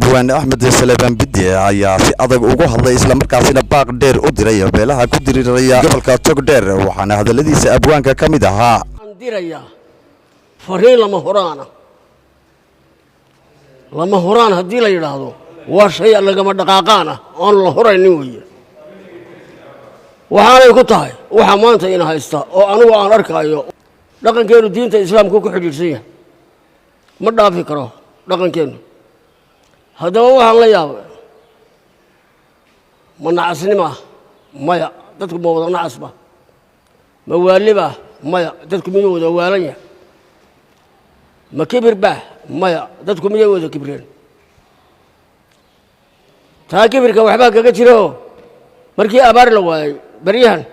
Abwaan Axmed Saleebaan Bidde ayaa si adag ugu hadlay, islamarkaasina baaq dheer u diray beelaha ku diriraya gobolka Togdheer. Waxaana hadalladiisa abwaanka ka mid ahaa: Waxaan dirayaa fariin lama huraana. Lama huraan haddii la yidhaahdo, waa shay lagama dhaqaaqaan ah oon la huraynin weeye. Waxaanay ku tahay waxa maanta ina haysta oo anigu aan arkaayo, dhaqankeennu diinta Islaamku ku xidhiidhsan yahay, ma dhaafi karo dhaqankeennu. Haddaba waxaan la yaabay, ma nacasnima? Maya. Dadku ma wada nacasba? Ma waaliba? Maya. Dadku miyuu wada waalan yahay? Ma kibir ba? Maya. Dadku miyay wada kibreen? Taa kibirka waxbaa kaga jira oo markii abaar la waayay baryahan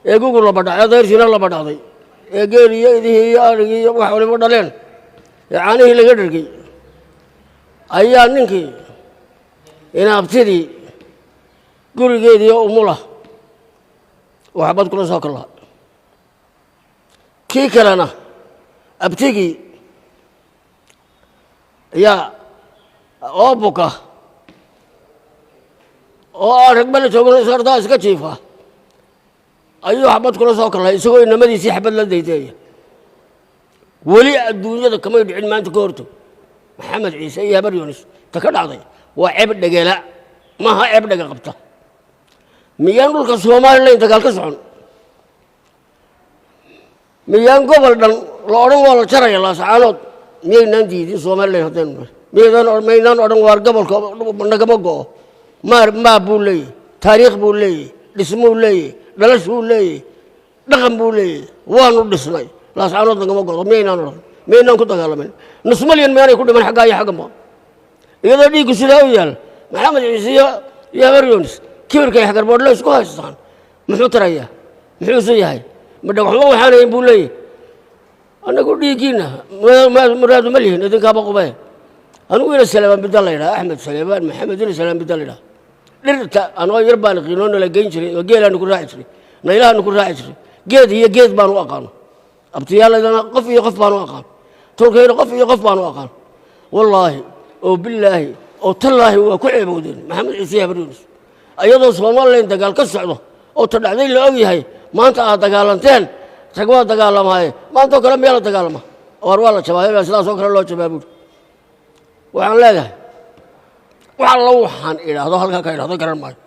ee gugu la badhacay, dayrtiina la badhacday, ee geel iyo idihii iyo arigii iyo wax waliba dhaleen, ee caanihii laga dhergay, ayaa ninkii inaabtidii gurigeedii umula waxbad kula soo kallaa. Kii kalena abtigii ayaa oo buka oo aan ragbala joogno, isardaa iska jiifa, ayuu xabad kula soo kallay, isagoo inamadiisii xabad la daydeeya. Weli adduunyada kamay dhicin maanta ka horto Maxamed Ciise iyo Habar Yoonis ta ka dhacday. Waa ceeb dhegela, maaha ceeb dhega qabta. Miyaan dhulka Somalilan dagaal ka socon? Miyaan gobol dhan la odhan waa la jaraya, Laasacaanood? Miyaynaan diidin Somalilan haddaynu nahay? Miyaydaan, maynaan odhan waar gobolka nagama go'o? Maar maa buu leeyahy, taariikh buu leeyahy, dhismuu leeyahy, dhalashuu leeyahy, dhaqan buu leeyahy, waanu dhisnay, Laascaanood nagama go'do, miyaynaan odhan? Miyaynaan ku dagaalamin? 0.5 milyan miyaanay ku dhiman xaggaa iyo xagganba, iyadoo dhiiggu sidaa u yaal? Maxamed Ciise iyo Habar Yoonis kibirkay xagarboodhle isku haystaan muxuu tarayaa? Muxuusu yahay? Ma dhagaxuma waxaanayn buu leeyahy. Annagu dhiiggiinna muraadu ma lihin, idinkaaba qubee. Anigu ina Saleebaan Bidda la yidhaha, Axmed Saleebaan Maxamed ina Saleebaan Bidda la yidhaha. Dhirta anoo yar baan qiinoo nala geyn jiray oo geelaanu ku raaci jiray, naylahaanu ku raaci jiray. Geed iyo geed baanu u aqaano, abtiyaalaydana qof iyo qof baanu aqaan, tolkayna qof iyo qof baanu aqaan. Wallaahi oo bilaahi oo tallaahi, waa ku ceebowdeen Maxamed Ciise Habar Yoonis, iyadoo Somalilan dagaal ka socdo oo ta dhacday la og yahay. Maanta aad dagaalanteen, rag waa dagaalamaaye, maantoo kale miyaa la dagaalama? War waa la jabaaya, sidaasoo kale loo jabaa buuri. Waxaan leeyahay, wax allo waxaan idhaahdo halkaa ka idhahdo garan maayo.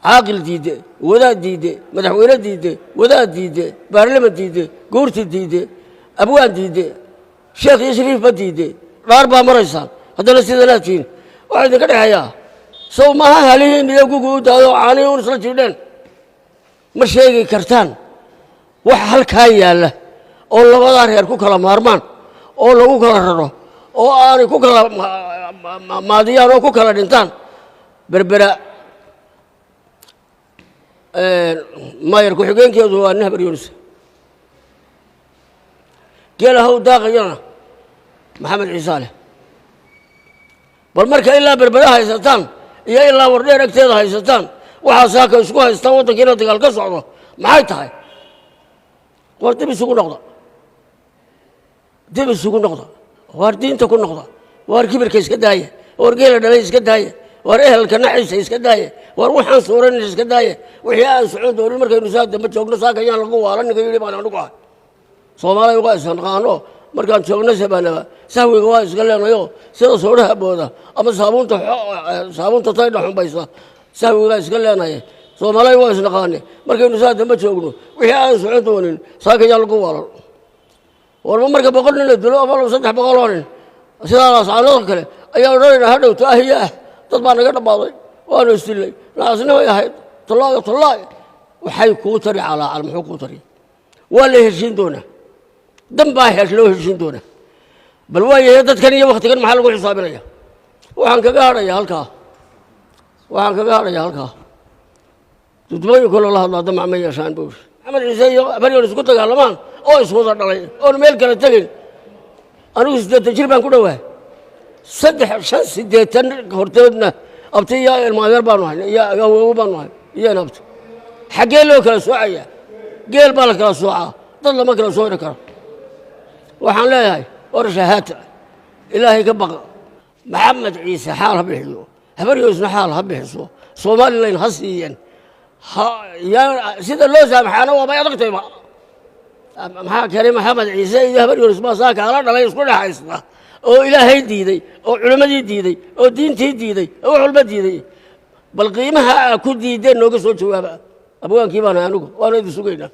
Caaqil diidde, wadaad diidde, madaxweyne diidde, wadaad diidde, baarlaman diidde, guurti diidde, abwaan diidde, sheekh iyo shariifba diidde, dhaar baa maraysaan, haddana sidanaad tihiin. Waxaa idinka dhexeeyaa sow maaha halihiin iyo gugu u daayo caanihii un isla jiidheen? Ma sheegi kartaan wax halkaa yaalla oo labadaa reer ku kala maarmaan oo lagu kala raro oo aanay ku kala maadiyaan oo ku kala dhintaan? Berbera maayar ku-xigeenkeedu waa nin Habar Yoonis, geela haw daaqayana Maxamed Ciise leh. Bal marka ilaa Berbera haysataan iyo ilaa Wardheer agteeda haysataan, waxaa saaka isku haystaan waddankiina dagaal ka socdo, maxay tahay? Waar dib isugu noqda, dib isugu noqda, waar diinta ku noqda, waar kibirka iska daaya, waar geela dhalay iska daaya, waar ehelka naxiisa iska daaya, waar waxaan suuranayn iska daaya. Wixii aan socon doonin markaynu saa dambe joogno, saaka yaan lagu waalan. Ninka yidhi baan anigu ahay. Soomaaliya waa isnaqaano. Markaan joogno sabanaba sahwiga waa iska leenayo, sida soodhaha booda ama saabuunta taydha xumbaysa, sahwigaa iska leenaye. Soomaaliya waa isnaqaane. Markaynu saa dambe joogno, wixii aan socon doonin saaka yaan lagu waalan. Warba marka 100 nin la dilo ama 300 oo nin, sidaa Laascaanood kale ayaa odhanayna hadhowto ahiya ah, dad baa naga dhammaaday, waanu isdillay, naasnimay ahayd, tallaayo tallaay. Waxay kuu tari calaacal? Muxuu kuu tari? Waa la heshiin doonaa, dan baa hees loo heshiin doonaa. Bal waayahe, dadkan iyo waktigan maxaa lagu xisaabinaya? Waxaan kaga hadhaya halkaa, waxaan kaga hadhaya halkaa. Dudmooyin kaloo la hadlaa damac ma yeeshaan buu Maxamed Ciise iyo Habaryoon isku dagaalamaan oo iswada dhalay oon meel kala tegayn. Anigu 80 jir baan ku dhowahay, 3 5 80 hortoodna abti iyo ilmaadeer baanu hay iyo awowo baanu hay iyo inabti. Xaggee loo kala soocayaa? Geel baa la kala soocaa, dad lama kala sooci karo. Waxaan leeyahay, war shahaata, Ilaahay ka baqa. Maxamed Ciise xaal ha bixiyo, Habaryosna xaal ha bixiso, Somalilan ha siiyeen. Sida loo saamaxaana waabay adagtayba. Maxaa keenay Maxamed Ciise iyo Habaryoris baa saa kaala dhalay isku dhexaysta oo Ilaahay diiday oo culimmadii diiday oo diintii diiday oo wax walba diiday? Bal qiimaha aa ku diideen nooga soo jawaaba. Abwaankii baana anigu, waana idin sugaynaa.